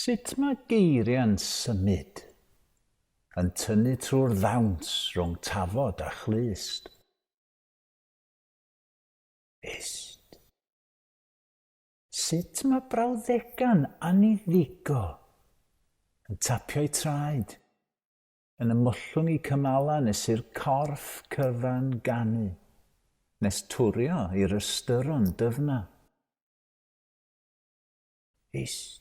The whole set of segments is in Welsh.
Sut mae geiriau'n symud, yn tynnu trwy'r ddawns rhwng tafod a chlust? Ist. Sut mae brawddegau'n aniddigo, yn tapio'u traed, yn ymollwng eu cymalau nes i'r corff cyfan ganu, nes twrio i'r ystyron dyfna? Ist.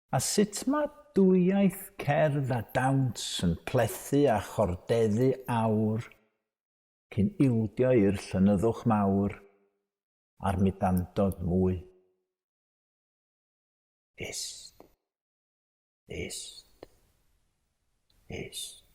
A sut mae dwyaith cerdd a dawns yn plethu a chordeddu aur cyn ildio i'r llonyddwch mawr a'r mudandod mwy? Ist. Ist. Ist.